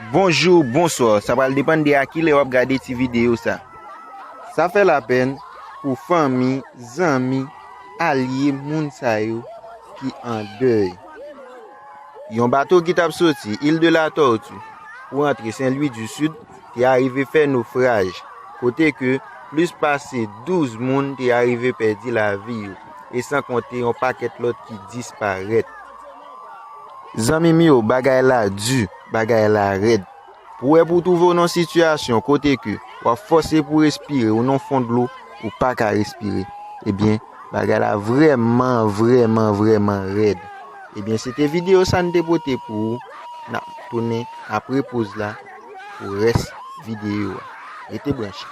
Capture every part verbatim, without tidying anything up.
Bonjou, bonswa. Sa pral depann de a ki lè w ap gade ti videyo sa. Sa fè lapèn pou fanmi, zanmi, alye moun sa yo ki an dèy. Yon bato ki t ap soti Île de la Tortue pou antre Sen Lwi di Sid te arive fè nofraj, kote ke plis pase douz moun te arive pèdi lavi yo, e san konte yon pakèt lòt ki disparèt. Zanmi m yo, bagay la di, bagay la rèd. Pou wè pou w twouve w nan sitiyasyon kote ke w ap fòse pou respire ou nan fon dlo, ou pa ka respire. Ebyen, bagay la vrèman, vrèman, vrèman rèd. Ebyen, se te videyo sa n te pote pou ou. N ap tounen apre poz la pou rès videyo a. Rete branche.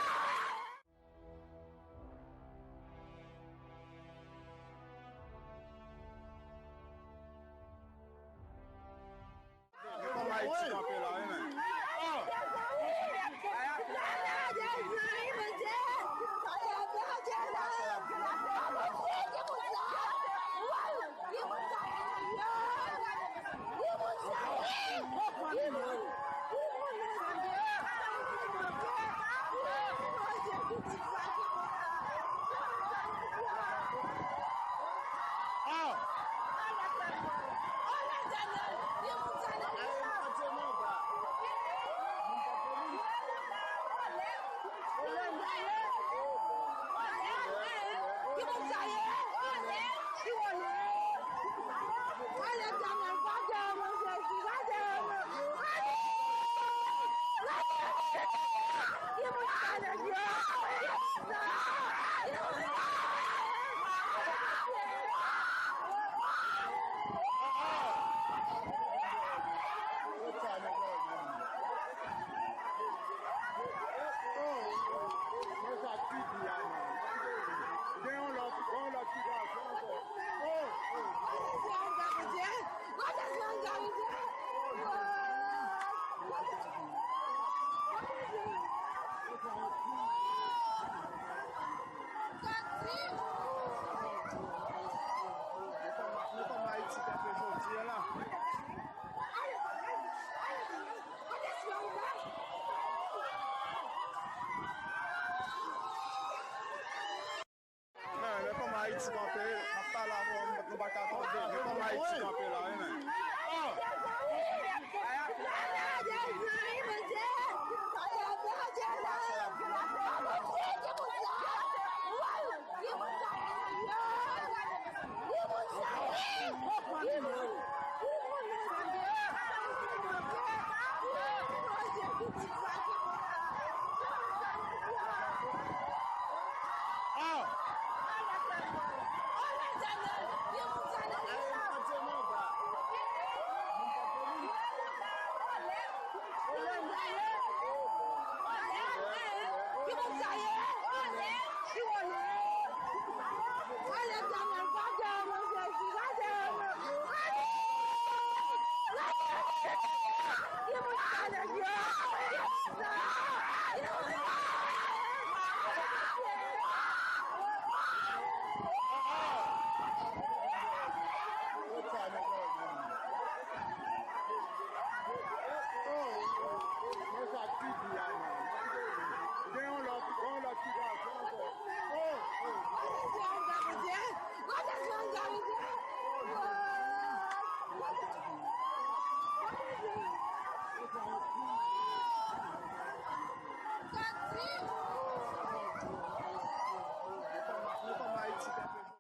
Men, men kòman Ayiti kanpe, m ap pale avè w, nou pa ka tande. Men kòman Ayiti kanpe la, wi, men.